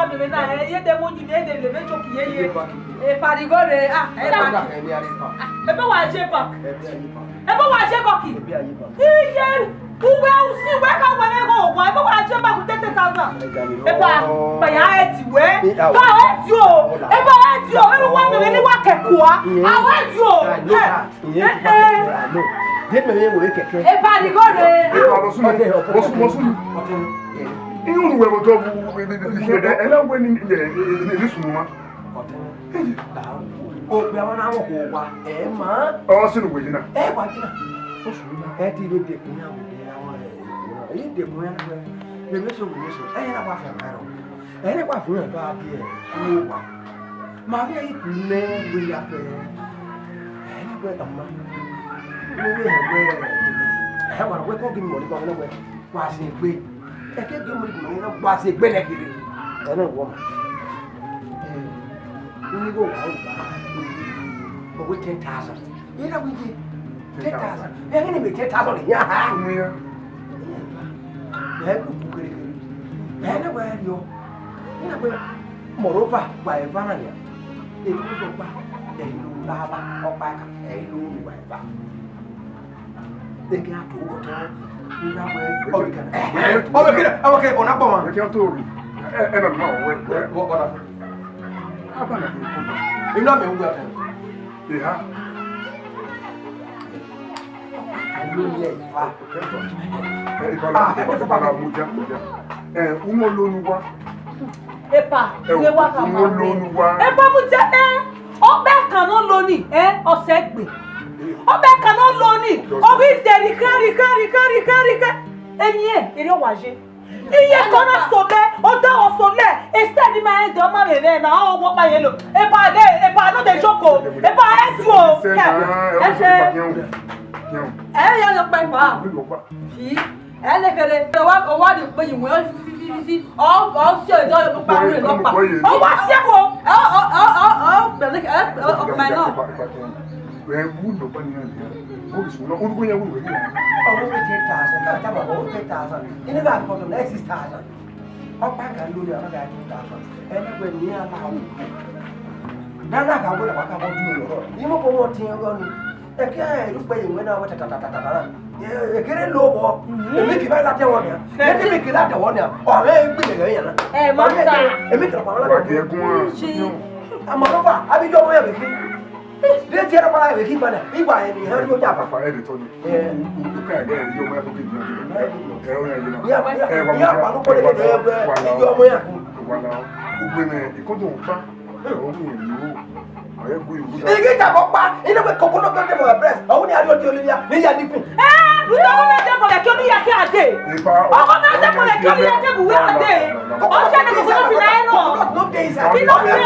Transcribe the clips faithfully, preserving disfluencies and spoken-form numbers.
Bebe na, ẹ, ye de mu yi, ye de le, be choke ye ye. Epa ni gho re, ah, epa. Ebe wa je bank. Ebe wa je bank. Iye, uwẹ usi, uwẹ ka wẹ ne gho wa, ebe wa je bank thirty thousand. Epa, ba ya ẹ ti wẹ. Ba ẹ ti o. Ebe ẹ ti o, ebe wa mẹ ni wa kẹkua. A ẹ ti o. Ẹ, ẹ. Ye mẹ vbe wẹ kẹkẹ. Epa ni gho re. Epa, mo sunu, mo sunu, mo sunu. Iye unu wẹ vbe otọ, ẹ na wẹ ni, ni sunu ma. Okpia wa na ghọghọ owa, ẹ ma. Ọ sunu wẹ yi na. Ẹ wa yi na. Ẹ ti vbe dekun ya wẹ, ẹ dekun ya wẹ. Vbe mẹ so, vbe mẹ so. Ẹ na wa fẹ ma rọ. Ẹ na wa fẹ ma ba die. Owa. Ma vbe yi ku nẹ wẹ ya fẹ. Ẹ na wẹ ọma. Wẹ wẹ wẹ. Ẹ wa wẹ ko gi mọ ni ko wẹ. Wa sẹ egbe. Ẹ ke gbe mu igbe ne wa sẹ egbe nẹ kere. Ẹ na wọ ma. Ẹ, unu igho wa ru ba. Ọ wẹ ten thousand. Ẹ na wẹ ye. Ten thousand. Ẹ ghi ne mẹ ten thousand ya ha. Ẹ ku ku kere kere. Ẹ na wẹ yo. Ẹ na wẹ moreover, wa eva na nia. Ẹ ku so gba. Ẹ lo la ba, ọkpa ka. Ẹ lo wa eva. Eke a to otọ, ne a wẹ, ọ vbe kẹrẹ, ọ vbe kẹrẹ, ọ vbe kẹrẹ, ọ na kpọ mwa. Eke a to oru, ẹ, ẹ na ma wẹ, wẹ, wẹ, ọ na. A ba na ko ko. Ina mẹ wẹ. Eha. Alo ye fa. Ẹ, iba la, iba la, mudia, mudia. Ẹ, umo lo nu wa. Epa, ẹ, ye wa ka umo ma lo nu wa. Epa, mudia, ẹ. Ọkpa kan ne ọ lo ni, ẹ, ọ sẹ gbe. Ọkpa kan ne ọ lo ni, ọ ghi zẹ rhikha, rhikha, rhikha, rhikha, rhikha. Emwi ẹre ọ wa ye. Iye kọ na sọ lẹ, ọ da ọ sọ lẹ, e sẹ ni ma rẹn de, ọ ma vbe rẹ na, ọ wọ ọkpa ye lo. Epa de, epa no de joko, epa ẹ su o. Ẹ, ẹ, ẹ, ẹ, ya yọ ọkpa epa. Fi. Ẹ lẹ kẹrẹ, ọ wa, ọ wa rhie ukpe ye iwẹn, ọ fi, fi, fi, fi, ọ, ọ si ọdọ ọkpa rẹ nọkpa. Ọ wa si ẹko. Ọ, ọ, ọ, ọ, ọ, bẹlẹ, ẹ, ọ, ọ, ma nọ. Ẹ wu nọkpa ni ya. Ọ bi sunu, ọ bi ya wu wẹ. Ọ wẹ ten thousand, ka ta ba, ọ ten thousand. Ini ga problem, next six thousand. Ọkpa ka lo ni, ọ ga two thousand. Ẹ na wẹ ni a la wu. Dana ka wẹ na wa ka bọ du ni. Imo ko wọ tin ọgọ ni. Eke ẹ rhie ukpe ye iwẹn na wẹ ta ta ta ta ta ta na. Ẹ, ekere lo wọ. Mhm. Emiki ba la te wọ nia. Eke emiki la te wọ nia. Ọ rẹ egbe le ya na. Ẹ, ma ta. Emiki la pa la. Wa die gun. Ama no pa, abi yo mo ya be ki. De ti ra pa la be ki pa na. Igba ẹ ni, ha yo ya pa. Papa, ẹ de tọ ni. Ẹ. U, u, u ka ẹgbẹ yo mo ya ko bi. Ẹ, o ya ye na. Ya, ya, ya, pa no ko le ke de ẹgbẹ, yo mo ya. Wa na. U gbe ne, ikodo pa. Ẹ, ọ mu ìlú, ọ yẹ gu ìlú. Igi ta kọ pa, inu wẹ coconut no dey for your breast. Ọwọ ni a ri odi olivia, ni ya di kun. Eh, you don't want to for the kill ya ki ade. Ipa, ọkọ na dey for the kill ya ke bu we ade. Ọ ṣe ni coconut na ẹ nọ. Coconut no dey inside. He no dey.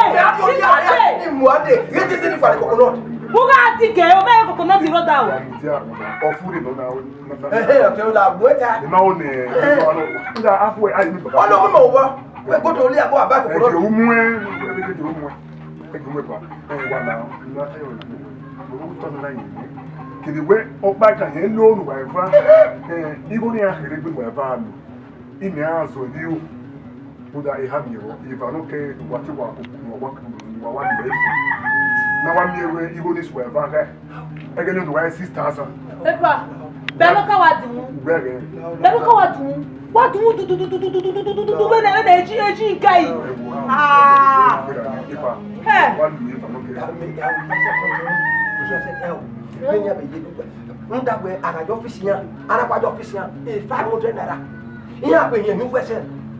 He no dey. Ni mu ade. He dey dey for the coconut. Buga ti ke o me coconut ro da o. Ọfu de nọ na. Ehe, ọtẹ o la bu eta. Ima o ne. Nda akwe ayi mi baba. Ọlọmọ mọ wọ. Wẹ gbọdọ lé àgọ́ àbá kòkòrò. Ẹjọ umu ẹ, ẹjọ umu ẹ, ẹjọ umu ẹ pa, ẹ wà náà, ìlú atayọ rẹ, mo ló tọ́ nínú ayé mi. Kìdí wẹ ọgbà kan yẹn ló nù wà ẹ̀fọ́, ẹ ibo ni a kéré gbé wà ẹ̀fọ́ àlò, ìmì àzọ ní o, mo da ìhà mi rọ, ìbànú kẹ ìwà tí wà wà wà wà nílẹ̀ ìfọ̀, náà wà mí ẹwẹ́ ibo ni sùn ẹ̀fọ́ rẹ. Ẹgẹ ne do wa six thousand. Epa, bẹlẹ ka wa dùn. Bẹlẹ. Bẹlẹ ka wa dùn. Wa dùn du du du du du du du du du du du du bẹlẹ bẹlẹ eji eji nka yi. Ah. Epa. Hey. Wa lu epa no ke. N dagbe arajọ ọfisi yan, arajọ ọfisi yan, e five hundred naira. Iran gbe yẹn ni wẹsẹ,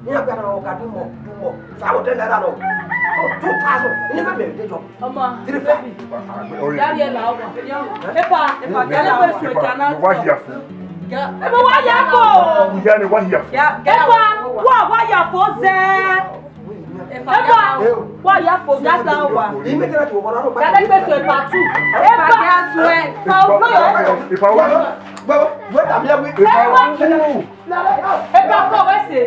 iran gbe ara ọga dun mọ dun mọ, five hundred naira nọ, two thousand, ini bẹbẹ de jọ. Ọmọ, three five. Yari ẹ la ọmọ. Epa, epa, yari ẹ fẹ sùn ẹja náà. Wa hia fo. Epa wa ya fo. Yari wa hia fo. Epa, wa wa ya fo zẹ. Epa, wa ya fo ya ta wa. Yari ẹ fẹ sùn ẹpa tu. Epa, ya sùn ẹ. Epa wa. Epa wa. Epa wa. Epa kọ wẹ se.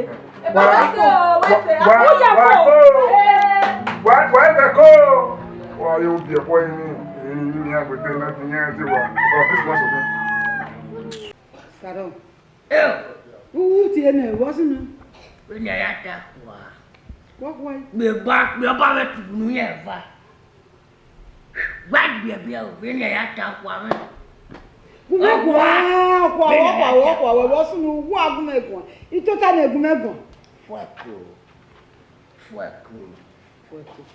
Epa wẹ se o, wẹ se. Wa, wa, wa, ko. Wa, wa, wa, ko. Wa yo bi ẹkọ yin ni, yin ni agbede na ti yan ti wa. Ọ, Christmas o. Pardon. Eh. U ti ene, what's name? Wẹ ne a ya ta kua. Wa guan. Gbe ba, gbe ọba mwẹ tubu nu yẹn eva. Wa gbe ẹbe o, vbene a ya ta ọkua mwẹ. Gu mwẹ guan, ọkua, ọkua, ọkua, wẹ vbe ọ sunu, wa gu mwẹ guan. I tota nẹ, gu mwẹ guan. Fuẹko. Fuẹko.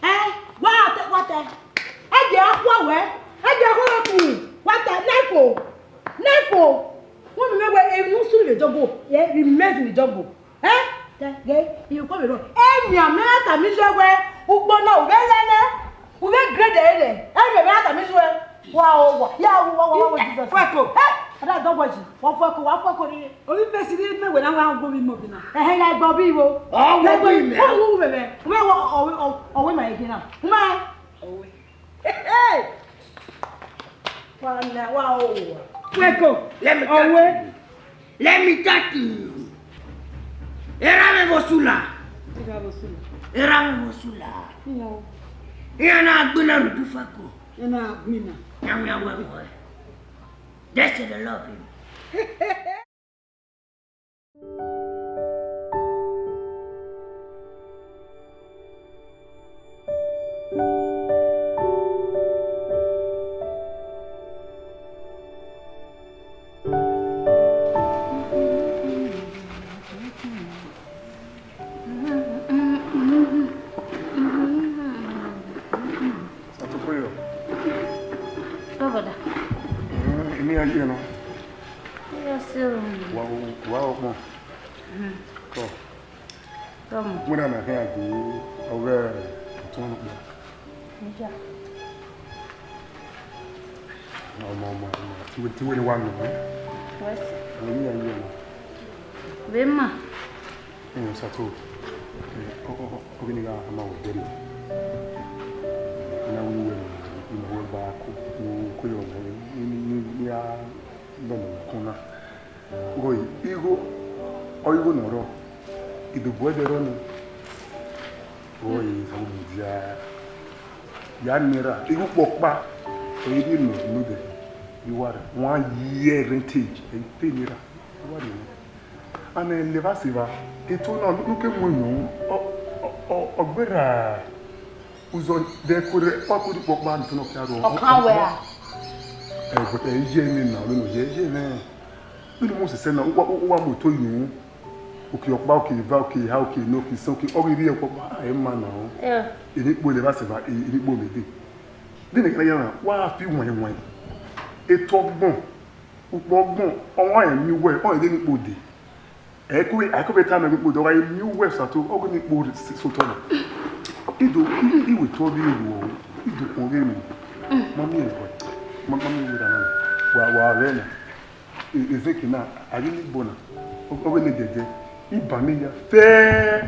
Ẹ, wa tẹ, wa tẹ. Ẹ jẹ ọkua wẹ. Ẹ jẹ ọkua wẹ ku. Wa tẹ, nẹfo. Nẹfo. Wọ́n mi mẹ́wẹ́, ẹ, no soon in the jungle. Yeah, remains in the jungle. Ẹ? Gẹ, gẹ, you come alone. Ẹ, mi a mẹ a tama iye wẹ, ugbo na, u vbe lele, u vbe grade ẹre. Ẹ, mi a mẹ a tama iye wẹ. Wa o, wa, ya, wa, wa, wa, wa, Jesus. Fuẹko. Ẹ, ada dọgbọ yi. Wa fuẹko, wa fuẹko ni. Obi besi ni me wẹ na wa go bi mo bi na. Ẹhẹn, ya gbọ bi wo. Ọ wo bi mẹ. Ọ wo bi mẹ. Mẹ wo, ọ, ọ, ọ, ọ, ma ege na. Ma. Ọ wo. Hey, hey. Wa na, wa o. Fuẹko. Let me talk to you. Let me talk to you. Erha mwẹ vbe osula. Erha vbe osula. Erha mwẹ vbe osula. Iya o. Iran na gbinna rhunmwuda Fuẹko. Iran na gbinna. Iran wẹ wẹ wẹ. That's the love him. Satukoyo. Baba da. Mm, ini aye no. Iya, sir. Wa, wa, wa, wa. Mm. Ko. Tọmọ. Wẹ na na khian gbe ọghe ọtẹn ọkpa. Iya. Ọmọ, ọmọ, ọmọ, tiwe, tiwe ni wa nọ, eh? Wẹ sẹ. Ọmọ mi aye ọmọ. Vbe ma. Ẹn, Sato, ẹ, ọ, ọ, ọ, ọghe ne I gha ma wẹ ẹdẹrriọ. I na wẹ uwẹ ne ima wẹ gba ko, ne u ko yọ ọmọ, ne, ne, ne, ne I gha nọ ọmọ ne ọ kọn na. Igho, igho, ọ igho ne ọ rrọọ, idobo ẹdẹ rrọọ nii. Ọ i mudia ya ne erha, igho ukpọkpa, ọ i rhie nọ nodẹ, I wa rre, one year rentage, ẹ i pay ne erha, I wa rre nọ. And ẹ levba sẹ evba, eto na, ne u ke mu nọ, ọ, ọ, ọ, ọ gberra. Uzọ vbe ẹko rẹ ọkpa ukpọkpa ni tọn ọkia rrọọ. Ọ kan wẹ ra? Ẹ, but ẹ i ye ẹmwẹ na, ọ nọ ye, ye ẹmwẹ. Vbene u mu sẹsẹ na, u wa, u wa mu oto inu. Uki ọkpa, uki eva, uki eha, uki ene, uki isẹn, uki ọghe ivbi ọkpọkpa, a i ma na o. Ẹ. Emwi kpo levba sẹ evba, emwi kpo mẹ dee. Vbene I gha ya na, wa fi wain wain. Eto ọgbọn, ukpọn ọgbọn, ọmwa rẹn miẹn uwẹ, ọ rẹn de emwi kpo dee. Ẹ i ku, a i ku vbe tama ẹvbo ikpodẹ, ọ gha miẹn uwẹ Sato, ọ ghi ni kpo sotọ na. I do, I, I wẹ otọ vbe ru ọ, I do khuan vbe ru. Ma miẹn ẹre, ma, ma miẹn uwẹ na, wa, wa rẹ na. E, ezẹkẹ na, a ghi ni gbo na, ọ, ọ ghi ni dẹdẹ, I ba ne ya fẹẹ,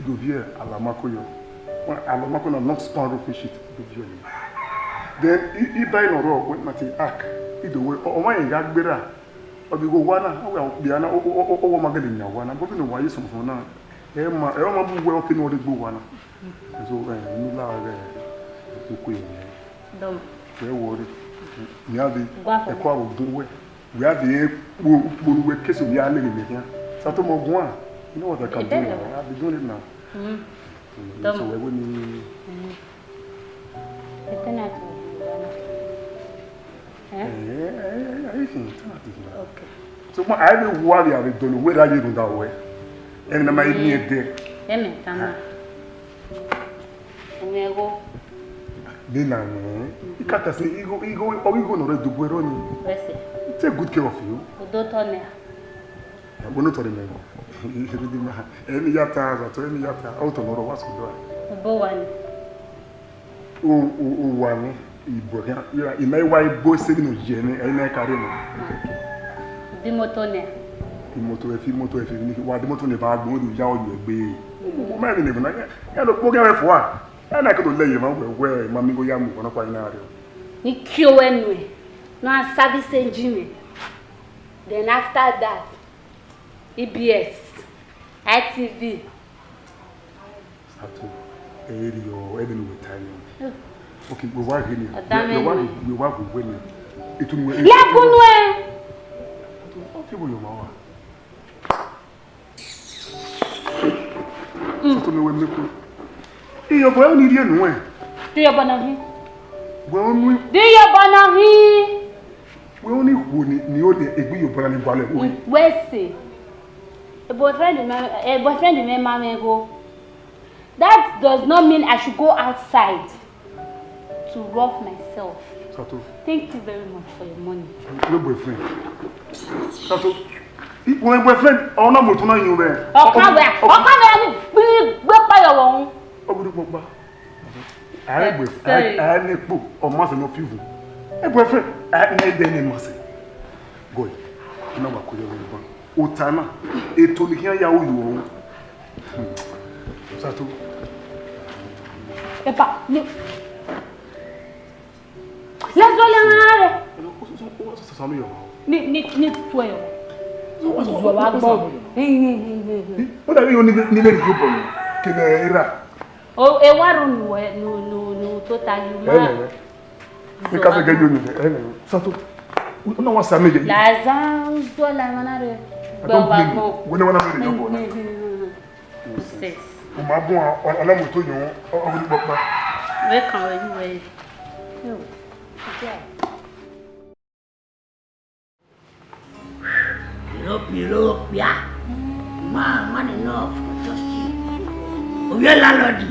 I do viẹ Alamakoyo. Alamakoyo na, long span roofing sheet, I do viẹ ni. Then, I, I ba ne ọ rrọọ, wẹ ma te ark, I do wẹ, ọ, ọmwa rẹn gha gberra. Ọ ghi ghe owa na, ọ gha okpia na, ọ, ọ, ọ, ọ, ọ ma gele yan owa na, but vbene owa ye sọmọsọmọ na, ẹ ma, ẹ ma bu wẹ ọke ne ọ rre gbe owa na. So, eh, ne u la ghẹ ukue yọ nẹ. Dọmọ. Wẹ wọrre. Mia vbe, guan fọ ẹko aro gun wẹ. Wẹ a vbe kpo ukpo ne uwẹ kese ovbi a lele mẹ khian. Sato mọ guan. You know what I can do now? I'll be doing it now. Mm. Mm, so wẹ wẹ ni. Mm. Ete na tu. Eh? Eh, eh, eh, eh, eh, eh, eh. Okay. So, ma, a vbe wu avbe avbe dọlọ wẹ ra ye rhunmwuda ruẹ. Ẹmwẹ ne a ma miẹn ẹdẹ. Ẹmwẹ tama. Ẹmwẹ ẹgho. Nena mwẹ. I ka ta sẹ igho, igho, ọ igho ne ọ rre dobo ẹrọ ni. Wẹ sẹ. Take good care of you. Odotọ nẹ. Ẹgbẹ ne otọ rre mẹ. Erhidi ma. Ẹmwẹ ya ta, Sato, ẹmwẹ ya ta. Otọ ne ọ rre wa sẹ odọ a. Obo wa ni. O, o, owa ni, ibọ khian, ira, ima i wa ibo ese vbene u ye nẹ, ẹ i na ka rre nọ. Di moto nẹ. Imoto ẹfi, imoto ẹfi, ni wa di moto nẹ ba gbọn, do ya ọyọ egbe. Mo ma vbe nẹ na, ya lo kpo gẹ fua. Ẹ na ke do lẹ ye ma wẹ, wẹ, ma mi go ya mu, ọna kpa ina rẹ. Ni ki owẹ nuẹn, na service engine. Then after that, E B S, I T V. Sato, ẹ i rhie ẹdẹ ne uwẹ ta nẹ. Okay, wẹ wa ghe nẹ. Wẹ wa ghe, wẹ wa ghe wẹ nẹ. Etu nuẹ. Lẹkun nuẹ. Ọ fi wo yọ ma wa. Sato, mẹ wẹ mẹ ko. Iyobọ ni rhie nuẹn. Te iyobọ na hin. Wẹ unu. Te iyobọ na hin. Wẹ unu ikhuo ni, ni o de egbe iyobọ na ni gualọ ẹvbo. Wẹ sẹ. A boyfriend mẹ, a boyfriend mẹ ma mwẹ igho. That does not mean I should go outside to rough myself. Sato. Thank you very much for your money. Your boyfriend. Sato. Wẹ boyfriend, ọ na moto na yin mwẹ. Ọkan wẹ, ọkan wẹ ni gbe gbe pa yọ wọ. Ọ gudu kpọkpa. Aẹgbẹ, aẹnekpo, ọ ma sẹ ne ọ fi uvun. Ebo ẹfẹ, aẹnẹdẹ ne ma sẹ. Boy, na wa ko yẹ vbe ban. Ota na, eto ni khian ya ru yọ. Sato. Epa, ni. Let's go, let's go. Sato yọ. Ni, ni, ni twelve. Zuwa gbọ. Ó dàbí yóò nílé ní yóò bọ̀ ní kí ni ẹ rà. O, e wa ru nu, nu, nu, nu tota yu ma. Ẹ nẹ. Mi ka se gẹ yo ni, ẹ nẹ. Sato. Una wa sa mi gẹ. Laza, uzo la mana re. Gba wa gbọ. Wene wana mi yo bona. Ses. O ma bun, ọna mo to yan, ọ ni pọpa. Wẹ kan wẹ yu wẹ. Yo. Okay. Piro, piro, kpia. Ma, man enough for just you. Ovie landlord.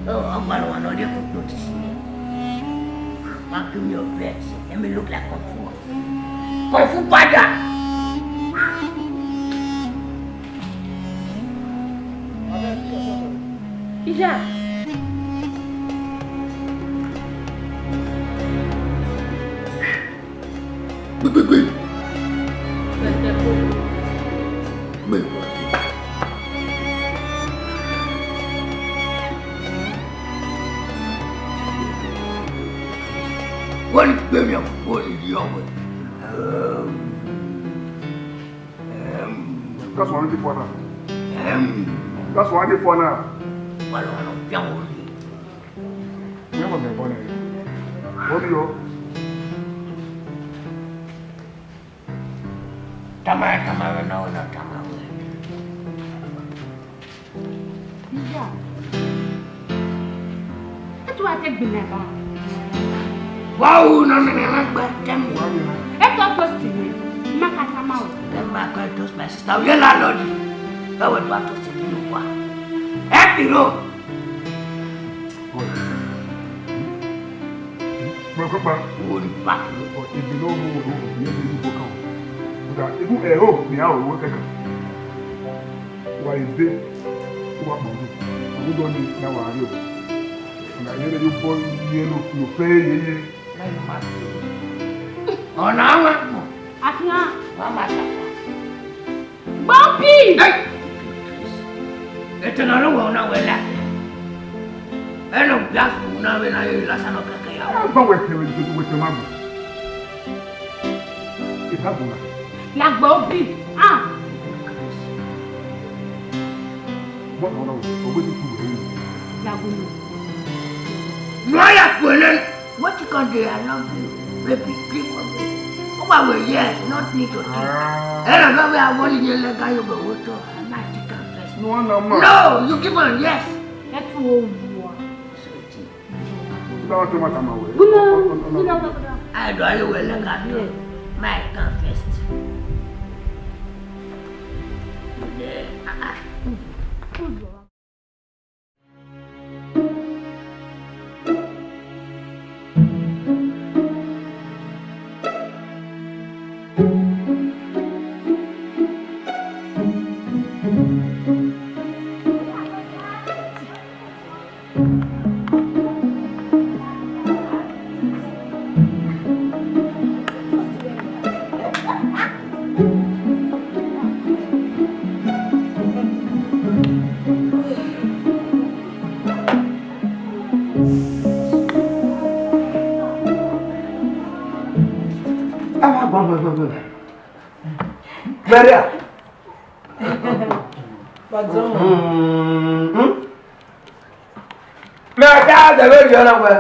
Oh, ọgbọlọmọ nọ de koko ti si. Ma, give me your best. Let me look like kung fu. Kung fu panda. Iya. Gbegbe. Mẹ wa. Wọ́n ní gbẹ̀mí ọ̀pọ̀ ìdí ọ̀wẹ̀. That's one day for now. That's one day for now. Wọ́n lọ, wọ́n lọ fi àwọn olè. Mẹ mọ mẹ bọ nẹ. Orí o. Tama, tama, na, na, tama. Iya. Etu wa te gbinna ba. Wa wu nọ nene na gbe tell me. Etu wa toast me. Ma ka tama o. Then ma ka toast my sister. Ovie landlord. Báwo ni wa toast me ló wà? Ẹ piro. Mẹ kọ pa. Wo ni pa. Ibi no mu wo ni bi ni bo kan. Uda ibu ẹ ho ni a wo kẹkan. Wa ide. Wa kpọ. Agudo ni na wa ri o. Na yẹrẹ yo bọ ye no no fe ye ye. Ọna wa mọ. Afian. Wa ma ta. Gbobi! Hey! Etẹn na rre wẹ ọna wẹ la. Ẹnọ gba fun na vbe na ye lasa nọ kẹkẹ ya. Ba wẹ kẹ wẹ wẹ kẹ ma gbọ. Ita gbọ na. La Gbobi. Ah. Bọ na na o we ti tu wẹ. La Gbobi. No ya kuele. What you can do? I love you, baby. Click on me. Oh, I will, yes, not need to think. Ah. Era no we are one year later, you go to my chicken first. No, no, man. No, you give her yes. That's what we want. Sweetie. That was too much, I'm aware. Good night. Good night, good night. I do, I will let her do. My chicken first. You there? Ah, ah. Maria. Pardon. Mm, mm. Mẹ ka zẹ vberriọ na wẹẹ,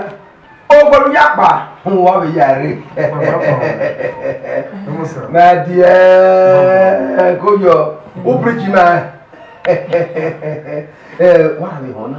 ogbẹn ya kpa, uhunmwu ọ vbe ya rre. Mẹ diẹ ko yọ, u preach ma. Eh, wa vbe họn na.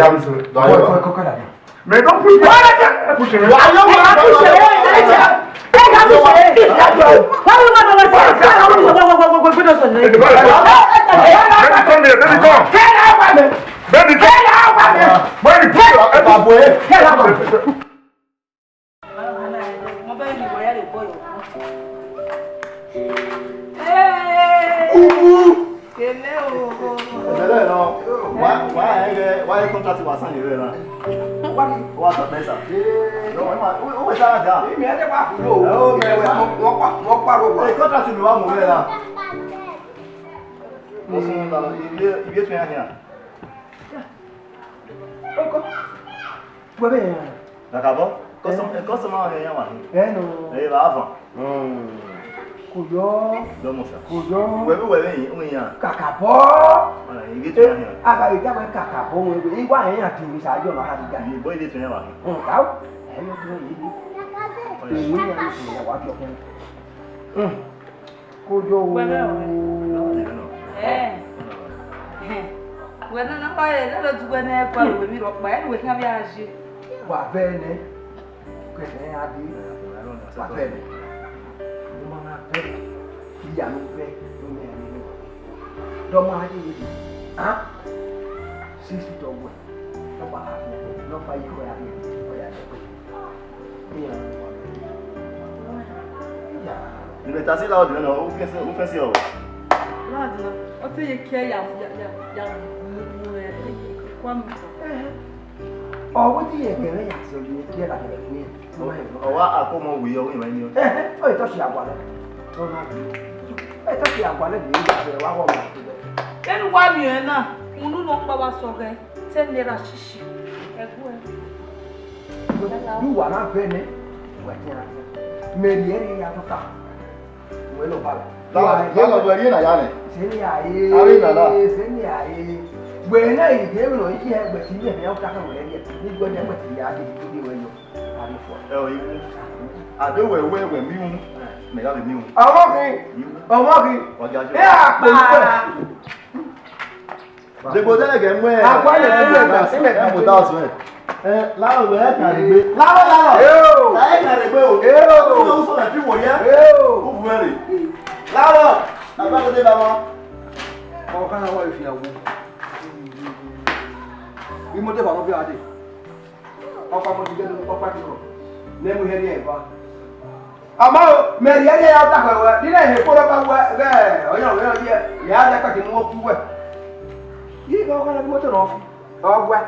Don't worry. Come, come, come, come. Man, don't push me. Why you pushing me? Why you pushing me? Baby, come here. Baby, come. Baby, come. Baby, come. Ẹbẹlẹ nọ, wa, wa ẹghẹ, wa contract wa san yẹrẹ na. Wa tọ pẹsa. Uwẹ sa da. Imi ẹdẹ wa kulo. Ẹ o, mẹ wẹ. Wọ́n pa, wọ́n pa ro wa. Contract ni wa mu rẹ na. Ivie, ivie tuẹn ya khian. Ọkọ, wẹ vbe rẹn? Kakabọ, customer, customer ọnrẹn ya wa hin. Ẹ nọ. Ẹ vbe a van. Kò yọ. Dọmọ sa. Kò yọ. Wẹ vbe, wẹ vbe yin, yin yan. Kakabọ. Ẹ, ivie tuẹn ya khian. A gha ghi tama kakabọ wẹ vbe, igua rẹn ya di mi sa yọ na ha di ga. Ivie, bọ ivie tuẹn ya wa hin. Ẹ, tao. Ẹ, yọ tuẹn ye. Ẹ, wẹ ya ni se ya wa fi ọkẹn. Kojo. Wẹ vbe ọre? Ẹ. Wẹ na na kpa re, na do du wẹ ne kpa wẹ mi rọ kpa, ẹ wẹ khian vbe a je. Wa vẹ nẹ. Kẹsẹ a de. Wa vẹ nẹ. Mo ma na vẹ. Iya no vẹ, no mẹ ni no. Dọ ma je ye. Ah? Sisi tọ wẹ. Nọ kpa ha. Nọ kpa ye ko ya ni. Ko ya ni. Ivie ta si landlord nọ, u fẹn si, u fẹn si ọ. Landlord nọ, ọ te ye kiẹ ya, ya, ya, ya mu, mu, eh, kwa mu. Ọ wẹ te ye gẹrẹ ya sẹ ye kiẹ la gẹrẹ fun. Ọ wa akọ ọmọ wi ọ, wẹ ma ni. Ọ tọ si agualọ. Ọ na bi. Ẹ tọ si agualọ ni ya wa wọ ma. Enu wa miẹn na, unu nọ kpa wa sọghẹ, ten naira shishi. Ẹguẹ. Yu wa na vẹ nẹ, wẹ tiẹn na. Mẹ rhie ẹre ya tota. Wẹ lọ ba lẹ. Lala, lala, wẹ rhie na ya nẹ. Sẹ ni a ye. Are na la. Sẹ ni a ye. Wẹ na yi de wẹ no yi ẹgbẹ ti mẹ ya ta kan wẹ rhie. Ni gbẹ ni ẹgbẹ ti ya de, de wẹ yọ. Are fọ. Ẹ o, iwu. Ade wẹ wẹ wẹ mi wu. Mẹ ya vbe mi wu. Ọmọ mi. Iwu. Ọmọ mi. Wa gha jọ. Ẹ a kpẹ. Degbo dẹnẹ gẹ mu ẹ. Akwa lẹ, ẹ mu ta ọsẹ. Ẹ, lawọ wẹ ẹ ka regbe. Lawọ, lawọ. Eo. Ta ẹ ka regbe o. Eo. Ọmọ usọ na fi wo ye. Eo. U bu ẹre. Lawọ. Aba ko de ba ma. Ọ ka na wa fi awu. Bi mo de ba mo fi ade. Ọkpa mo ti gẹdẹ ọkpa kikọ. Ne mu hẹriẹ eva. Ama o, mẹ rhie ẹre ya ta khẹ wẹ, di na ehe fo rọba wẹ, ghẹ, ọyọn, ọyọn, ọyẹ, mẹ a dẹ kpẹki mu oku wẹ. Yi ghe ọghe ọghe moto nọ fi, ọ wẹ.